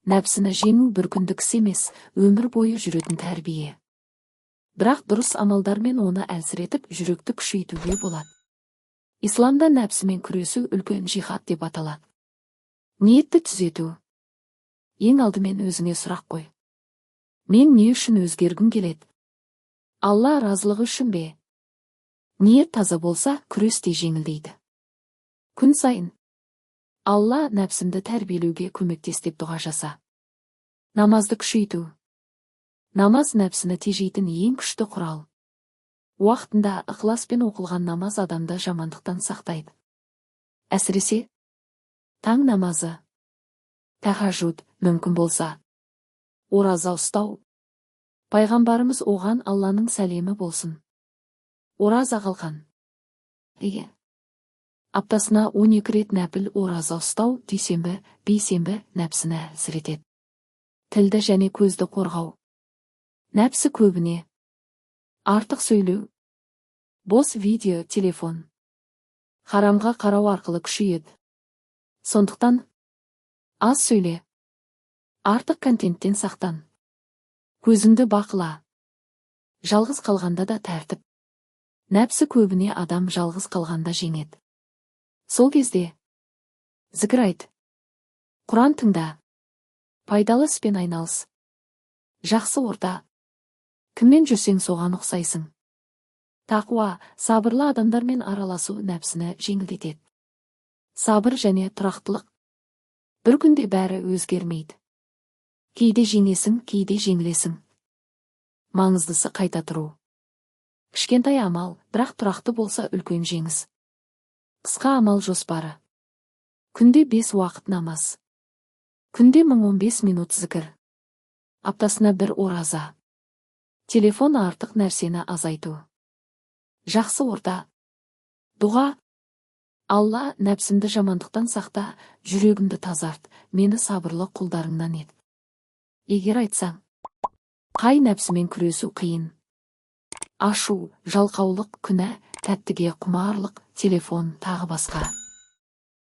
Нәпсіні жеңу бір күндік іс емес, өмір бойы жүретін тәрбие. Бірақ дұрыс амалдармен оны әлсіретіп, жүректі күшейтуге болады. Исламда нәпсімен күресу үлкен жихад деп аталады. Ниетті түзету. Ең алдымен өзіңе сұрақ қой: мен не үшін өзгергім келеді? Алла разылығы үшін бе? Ниет таза болса, күрес те жеңілдейді. Күн сайын «Алла, нәпсімді тәрбиелеуге көмектес» деп дұға жаса. Намазды күшейту. Намаз – нәпсіні тежейтін ең күшті құрал. Уақытында, ықыласпен оқылған намаз адамды жамандықтан сақтайды. Әсіресе таң намазы, тахажуд, мүмкін болса, ораза ұстау. Пайғамбарымыз, оған Алланың сәлемі болсын, ораза қылған деген. Аптасына 12 рет нәпіл ораза ұстау, дүйсенбі, бейсенбі, нәпсіні әлсіретеді. Тілді және көзді қорғау. Нәпсі көбіне артық сөйлеу, бос видео, телефон, харамға қарау арқылы күшейеді. Сондықтан аз сөйле, артық контенттен сақтан, көзіңді бақыла. Жалғыз қалғанда да тәртіп. Нәпсі көбіне адам жалғыз қалғанда жеңеді. Сол кезде зікір айт, Құран тыңда, пайдалы іспен айналыс. Жақсы орта. Кіммен жүрсең, соған ұқсайсың. Тақуа, сабырлы адамдармен араласу нәпсіні жеңілдетеді. Сабыр және тұрақтылық. Бір күнде бәрі өзгермейді. Кейде жеңесің, кейде жеңілесің. Маңыздысы – қайта тұру. Кішкентай амал, бірақ тұрақты болса, үлкен жеңіс. Қысқа амал жоспары. Күнде бес уақыт намаз, күнде 1015 минут зікір, аптасына бір ораза, телефон, артық нәрсені азайту, жақсы орта, дұға. «Алла, нәпсімді жамандықтан сақта, жүрегімді тазарт, мені сабырлы құлдарыңнан ет» егер айтсаң. Қай нәпсімен күресу қиын? Ашу, жалқаулық, күнә, тәттіге құмарлық, телефон, тағы басқа.